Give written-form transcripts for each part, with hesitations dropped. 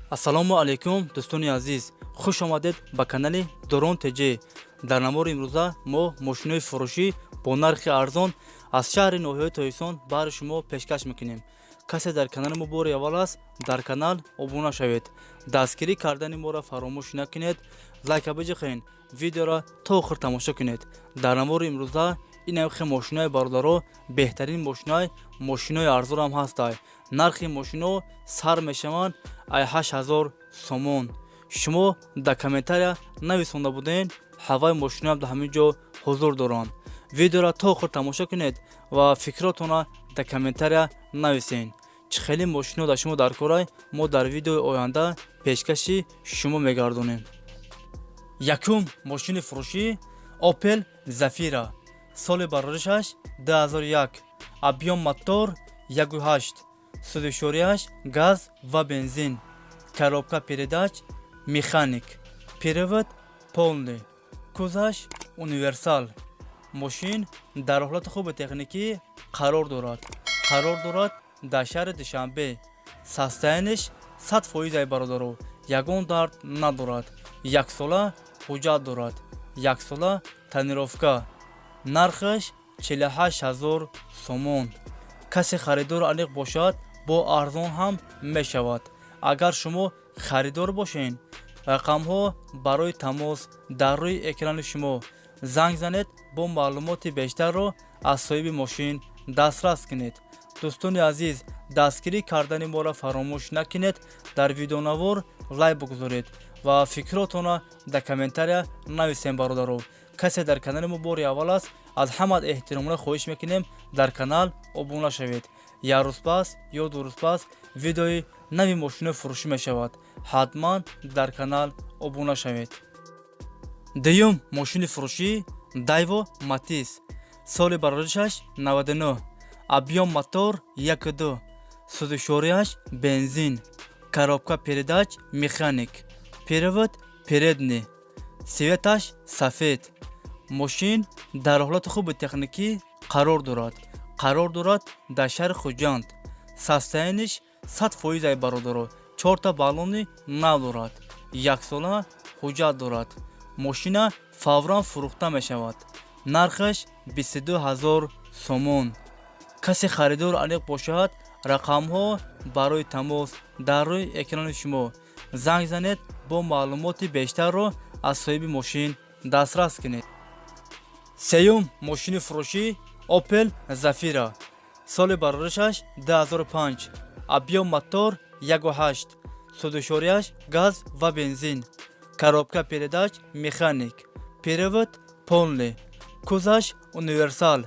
Ассалому алайкум, дӯстони азиз, хуш омадед ба канали Дорон ТЖ. Дар навори имрӯза мо мошинои фурӯшӣ бо нархи арзон аз шаҳри ноҳияи Тоҷикистон баҳри шумо пешкаш мекунем. Касе дар канали мо бори аввал аст, дар канал обуна шавед, дастгирӣ кардани моро фаромӯш накунед, лайка биҷиқен, видеоро то охир тамошо кунед. Дар навори имрӯза ин хе мошинои, бародаро, беҳтарин мошинои, мошинои арзонам ҳастай. Нархи мошино сар мешаванд ай 8000 сомон. Шумо дар комментария нависонда буден, ҳаваи мошиноам дар ҳамин ҷо ҳузур доранд. Видеоро то охир тамошо кунед ва фикротонро дар комментария нависен. Чӣ хеле мошино дар шумо дар корай, мо дар видеои оянда пешкаши шумо мегардонем. Якум мошини фурӯшӣ: Опел Зафира, соли бароришаш 2001, объём мотор 1,8, сӯзишвориаш газ ва бензин, коробка передач механик, привод полный, кузоваш универсал. Мошин дар ҳолати хуби техникӣ қарор дорад. Қарор дорад дар шаҳри Душанбе. Состояние ш 100%-ай, бародаро, ягон дард надорад. Яксола ҳуҷҷат дорад, яксола тонировка. Нархаш 48 000 сомон. Касе харидор аниқ бошад, бо арзон ҳам мешавад. Агар шумо харидор бошед, рақамҳо барои тамос дар рӯи экрани шумо, занг занед, бо маълумоти бештарро аз соҳиби мошин дастрас кунед. Дӯстони азиз, дастгирӣ кардани моро фаромӯш накунед, дар видеонавор лайк бигузоред ва фикротонро дар комментария нависем. Бародаро, касе дар канали мо бори аввал аст, аз ҳамат эҳтиромона хоҳиш мекунем, дар канал обуна шавед. Як рӯз пас ё 2 рӯз пас видеои нави мошинои фурӯшӣ мешавад, ҳатман дар канал обуна шавед. Дуюм мошини фурӯшӣ: Дайво Матиз, соли бароришаш 99, объём мотор 1,2, сӯзишвориаш бензин, коробка передач механик, привод передний, цвет аш сафед. Мошин дар ҳолати хуби техникӣ қарор дорад. Қарор дорад дар шаҳри Хуҷанд. Состояние ш 100%-ай, бародаро, чорта баллони нав дорад, яксола ҳуҷҷат дорад. Мошина фавран фурӯхта мешавад. Нархаш 22 000 сомон. Касе харидор аниқ бошад, рақамҳо барои тамос дар рӯи экрани шумо, занг занед, бо маълумоти бештарро аз соҳиби мошин дастрас кунед. Сеюм мошини фурӯшӣ: Опел Зафира, соли бароришаш 2005, объём мотор 1,8, сӯзишвориаш газ ва бензин, коробка передач механик, привод полный, кузоваш универсал.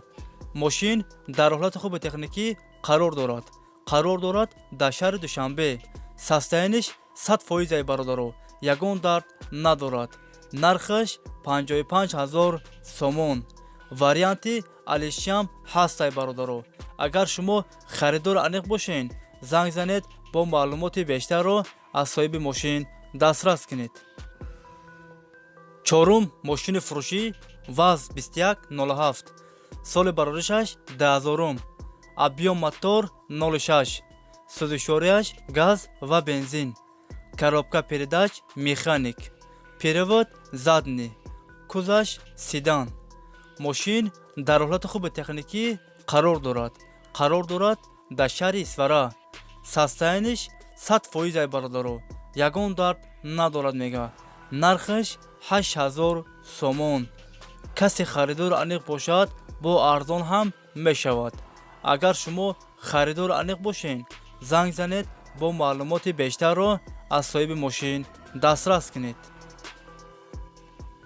Мошин дар ҳолати хуби техникӣ қарор дорад. Қарор дорад дар шаҳри Душанбе. Состояние ш 100%-ай, бародаро, ягон дард надорад. Нархаш 55 000 сомон. Варианти алишиам ҳастай, бародаро. Агар шумо харидор аниқ бошед, занг занед, бо маълумоти бештарро аз соҳиби мошин дастрас кунед. Чорум мошини фурӯшӣ: ВАЗ 2107, соли бароришаш 2000-ум, объём мотор 06, сӯзишвориаш газ ва бензин, коробка передач механик, привод задний, кузоваш седан. Мошин дар ҳолати хуби техникӣ қарор дорад. Қарор дорад дар шаҳри Исфара. Состояние ш 100%-ай, бародаро, ягон дард надорад мега. Нархаш 8000 сомон. Касе харидор аниқ бошад, бо арзон ҳам мешавад. Агар шумо харидор аниқ бошед, занг занед, бо маълумоти бештарро аз соҳиби мошин дастрас кунед.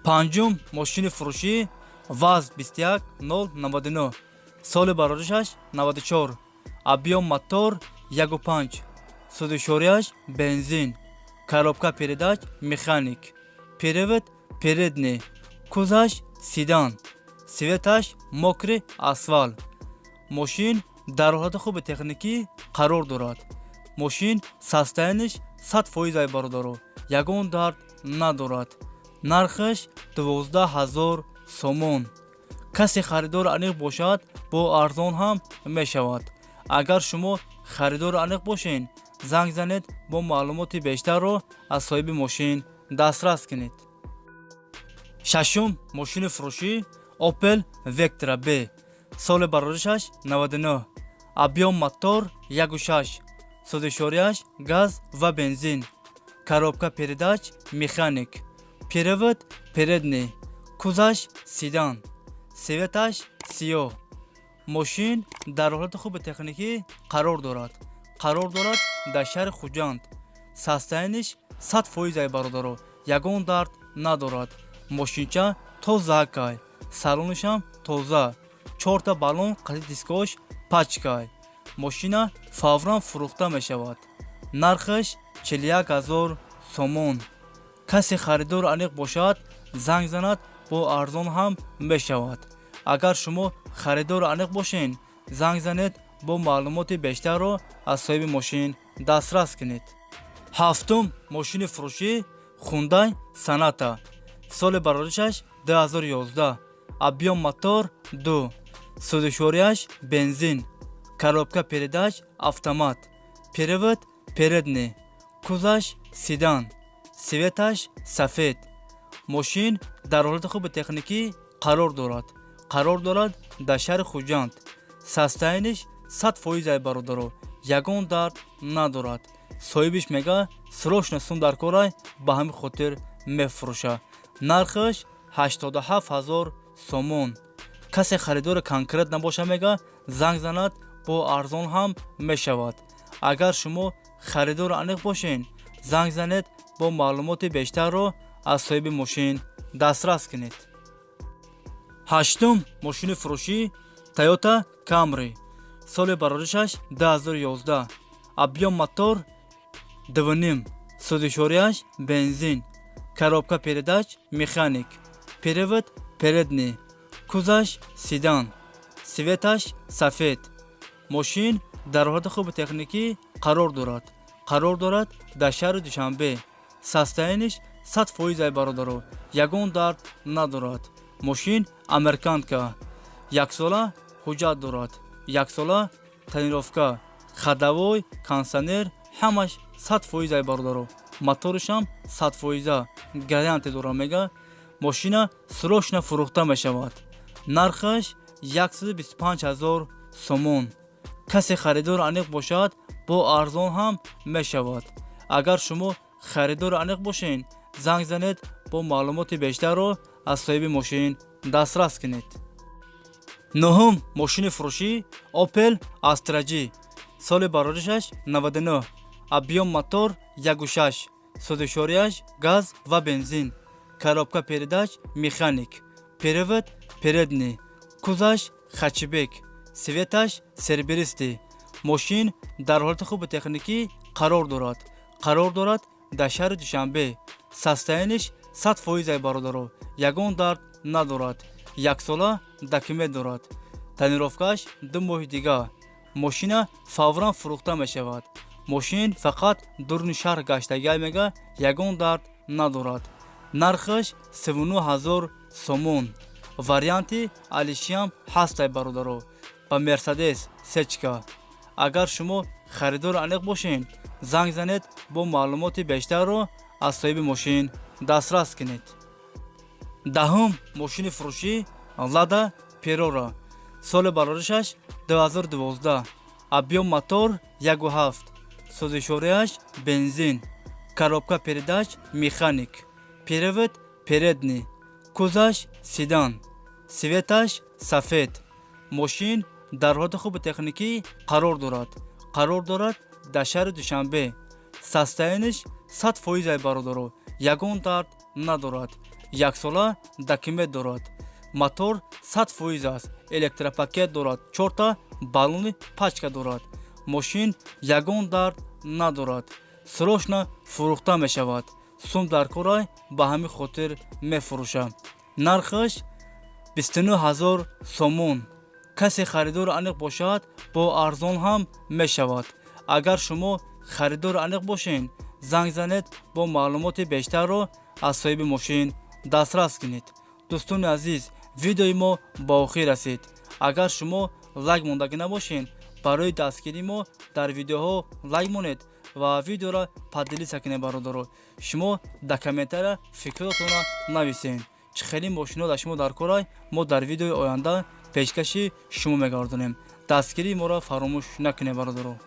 Панҷум мошини фурӯшӣ: ВАЗ 21099, соли бароришаш 94, объём мотор 1,5, сӯзишвориаш бензин, коробка передач механик, привод передний, кузоваш седан, цвет аш мокрый асфальт. Мошин дар ҳолати хуби техникӣ қарор дорад. Мошин состояние ш 100%-ай, бародаро, ягон дард надорад. Нархаш 12 000 сомон. Касе харидор аниқ бошад, бо арзон ҳам мешавад. Агар шумо харидор аниқ бошед. Занг занед, бо маълумоти бештарро аз соҳиби мошин дастрас кунед. Шашум мошини фурӯшӣ Opel Vectra B, соли бароришаш 99, объём мотор 1,6, сӯзишвориаш газ ва бензин, коробка передач механик, привод передний, кузаш седан, цветаш сиёҳ. Мошин дар ҳолати хуби техникӣ қарор дорад. Қарор дорад дар шаҳри Хуҷанд. Состояниш 100%-ай, бародаро, ягон дард надорад. Мошинча тозаакай, салонишам тоза, чорта баллон қати дискош пачкай. Мошина фавран фурӯхта мешавад. Нархаш 41 000 сомон. Касе харидор аниқ бошад, занг занад, бо арзон ҳам мешавад. Агар шумо харидор аниқ бошед, занг занед, бо маълумоти бештарро аз соҳиби мошин дастрас кунед. Ҳафтум мошини фурӯшӣ Хундай Соната, соли бароришаш 2011, объём мотор 2, сӯзишвориаш бензин, коробка передач автомат, привод передний, кузаш седан, цветаш сафед. Мошин дар ҳолати хуби техникӣ қарор дорад. Қарор дорад дар шаҳри Хуҷанд. Состояниш 100%-ай, бародаро, ягон дард надорад. Соҳибиш мега, срочно сум дар корай, ба ҳамин хотир мефурӯша. Нархаш 87 000 сомон. Касе харидори конкрет набоша, мега, занг занад, бо арзон ҳам мешавад. Агар шумо харидори аниқ бошед, занг занед, бо маълумоти бештарро аз соҳиби мошин дастрас кунед. Ҳаштум мошини фурӯшӣ Тойота Камри, соли бароришаш 2011, объём мотор 2,5, сӯзишвориаш бензин, коробка передач механик, привод передний, кузаш седан, цветаш сафед. Мошин дар ҳолати хуби техникӣ қарор дорад. Қарор дорад дар шаҳри Душанбе. Состояниш 100%-ай, бародаро, ягон дард надорад. Мошин американка, яксола ҳуҷҷат дорад, яксола тонировка, ходовой, кондитсионер ҳамаш 100%-ай, бародаро, моторишам 100%-а, гарантия дорам, мега. Мошина срочно фурӯхта мешавад. Нархаш 125 000 сомон. Касе харидори аниқ бошад, бо арзон ҳам мешавад. Агар шумо харидори аниқ бошед, занг занед, бо маълумоти бештарро аз соҳиби мошин дастрас кунед. Нуҳум мошини фурӯшӣ Opel Astra J, соли бароришаш 99, объём мотор 1,6, сӯзишвориаш газ ва бензин, коробка передач механик, привод передний, кузаш хэтчбек, цветаш серебристый. Мошин дар ҳолати хуби техникӣ қарор дорад. Қарор дорад дар шаҳри Душанбе. Состояниш 100%-ай, бародаро, ягон дард надорад. Яксола документ дорад, тонировкааш 2 моҳи дига. Мошина фавран фурӯхта мешавад. Мошин фақат дуруни шаҳр гаштагиай, мега, ягон дард надорад. Нархаш 39 000 сомон. Варианти алишиам ҳастай, бародаро, ба Мерседес сечка. Агар шумо харидори аниқ бошед, занг занед, бо маълумоти бештарро аз соҳиби мошин дастрас кунед. Даҳум мошини фурӯшӣ Лада Приора, соли бароришаш 2012, объём мотор 1,7, сӯзишвориаш бензин, коробка передач механик, привод передний, кузаш седан, цветаш сафед. Мошин дар ҳолати хуби техникӣ қарор дорад. Қарор дорад дар шаҳри Душанбе. Состояниш 100%-ай, бародаро, ягон дард надорад. Яксола документ дорад, мотор 100% аст, электропакет дорад, чорта баллони пачка дорад. Мошин ягон дард надорад, срочно фурӯхта мешавад. Сум дар корай, ба ҳамин хотир мефурӯшам. Нархаш 29 000 сомон. Касе харидори аниқ бошад, бо арзон ҳам мешавад. Агар шумо харидори аниқ бошед, занг занед, бо маълумоти бештарро аз соҳиби мошин дастрас кунед. Дӯстони азиз, видеои мо ба охир расид. Агар шумо лайк мондагӣ набошед, барои дастгирии мо дар видеоҳо лайк монед. Ва видеоро поделиться кунед, бародаро. Шумо дар комментария фикротонро нависед, чӣ хели мошино дар шумо дар корай, мо дар видеои оянда пешкаши шумо мегардонем. Дастгирии моро фаромӯш накунед, бародаро.